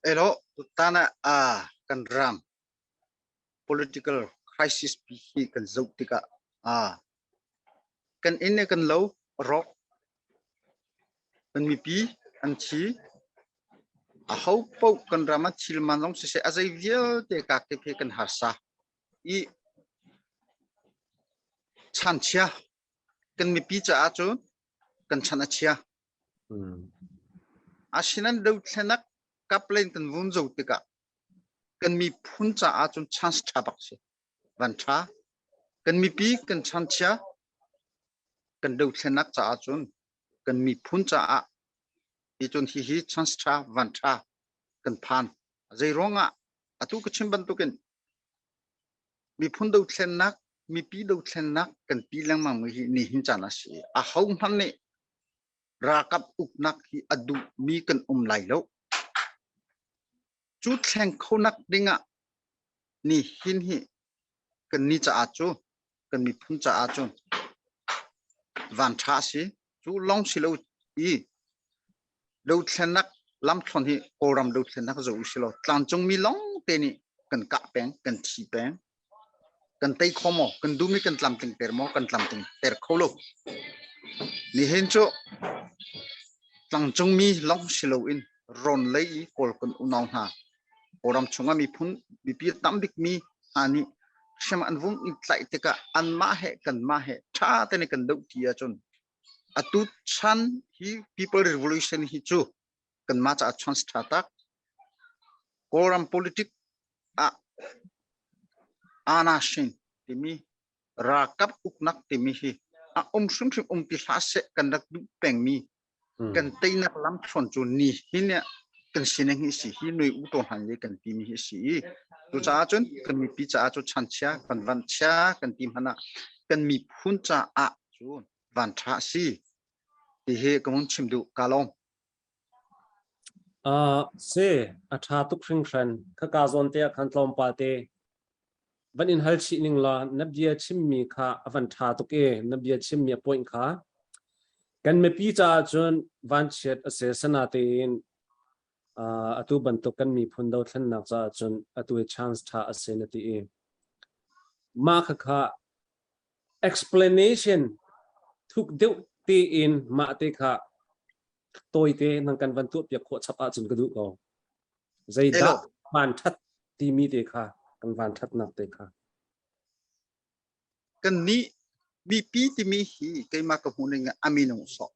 Elo tutan ah kan ram political crisis pi hi kan zoh tikah kan inn le kan lo a rawk. Kan mipi an thi. Aho paoh kan ram ah thil man zong siseh a zei vialte kakip hi kan harsa i chanchia kan mipi caah cun kan chan a chia. Asinain dothlenak kaplen kan vun zo tikah kan miphun caah cun chance ṭha bak si. Van ṭha. Kan mipi kan chanchia kan dothlenak caah cun kan miphun caah hi cun hihi chance ṭha van ṭha kan phan. Zei ruangah atu ka chim bantukin miphun dothlennak mipi dothlennak kan pi lengmang mi hi nihin caan a si. Aho hmanh nih ralkap uknak hi a duhmi kan um lai lo. Cu thleng khonak dingah nihin hi kan ni caah cu kan miphun caah cun van ṭha a si. Cu lawng si lo i dothlennak lamthluan hi Kawlram dothlennak zoh u silaw tlangcungmi lawng te nih kan kah peng, kan thi peng. Kan tei kho maw? Kan duhmi kan tlamtling ter maw? Kan tlamtling ter kho lo. Nihin cu tlangcungmi lawng si loin rawn lei i Kawl kan unau hna Kawlram chungah miphun mipi tam bikmi hna nih hriam an vung i tlaih tikah anmah he kanmah he ṭha tein kan doh ti ahcun atu chan hi people revolution hi cu kanmah caah chance ṭha tak. Kawlram politic ah anashin timi ralkap uknak timi hi a um hrimhrim um ti hlah seh kan rak duh pengmi kan teinak lamthluan cu ni hin kan sining hi si hi nui u to hlan ye kan timi hi si i cucaah cun kan mipi caah cu chanchia kan van chia kan ti hmanh ah kan miphun caah cun van ṭha a si ti hi ka hun chim duh ka lawm. Si, a ṭha tuk hringhran. Khaka zawn te ah khan tlawmpal te van in hal chih ning law na bia chimmi kha a van ṭha tuk i na bia chimmi a point kha kan mipi caah cun vanchiat a si sanatein atu bantuk kan miphun dothlennak caah cun atu hi chance ṭha a si na ti i mah khakha explanation thuk deuh tein mah te kha tawite nang kan van tuah piak khawh chap ahcun ka duh ko. Zeidah van ṭhat timi te kha kan van ṭhatnak te kha. Kan nih mipi timi hi keimah ka hmuh ning a minung sawh.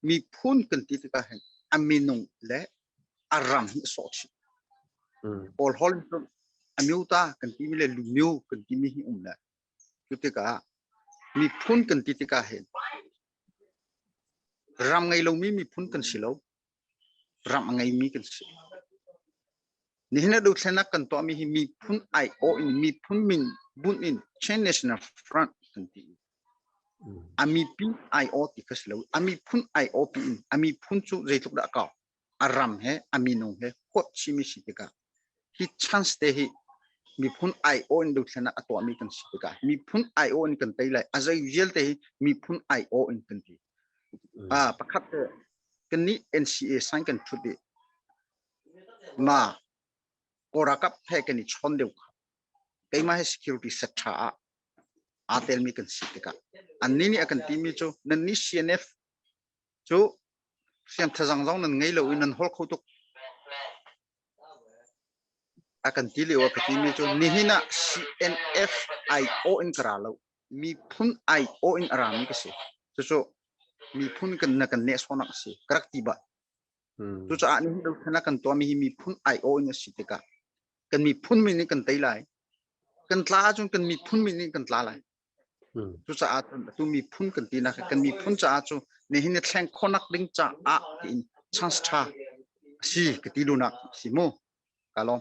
Miphun kan ti tikah hin a minung le a ram hi a sawh chih. Kawl holh in cun a myuta kan timi le lumyu kan timi hi um le cu tikah miphun kan ti tikah hin ram ngei lomi miphun kan si lo. Ram a ngeimi kan si. Nihin ah dothlennak kan tuahmi hi miphun aiawh in miphun min bunh in Chin National Front kan ti. A mipi aiawh ti kha si lo. A miphun aiawh pi in a miphun cu zeitluk dah a kau. A ram he a minung he huap chimi si tikah hi chance te hi miphun aiawh in dothlennak a tuahmi kan si tikah miphun aiawh in kan tei lai. A zei vialte hi miphun aiawh in kan ti. Ah pakhat te kannih NCA sign kan thut i ma Kawlralkap he kan i chawn deuh kha keimah he security sector ah aa telmi kan si tikah annih nih a kan timi cu nannih CNF cu hriam thazang zong nan ngei lo i nan hol kho tuk a kan ti lio a ka timi cu nihin ah CNF IO in ka ra lo miphun aiawh in a rami ka si. Cucu miphun kan na kan nehsawhnak a si. Ka rak ti ba. Cucaah nihin dothlennak kan tuahmi hi miphun aiawh in a si tikah kan miphun min in kan tei lai. Kan tla ahcun kan miphun min in kan tla lai. Cucaah tu miphun kan tinak kan miphun caah cu nihin ni thleng khawhnak ding caah tiin chance tha a si ka ti duhnak si mu. Ka lawm.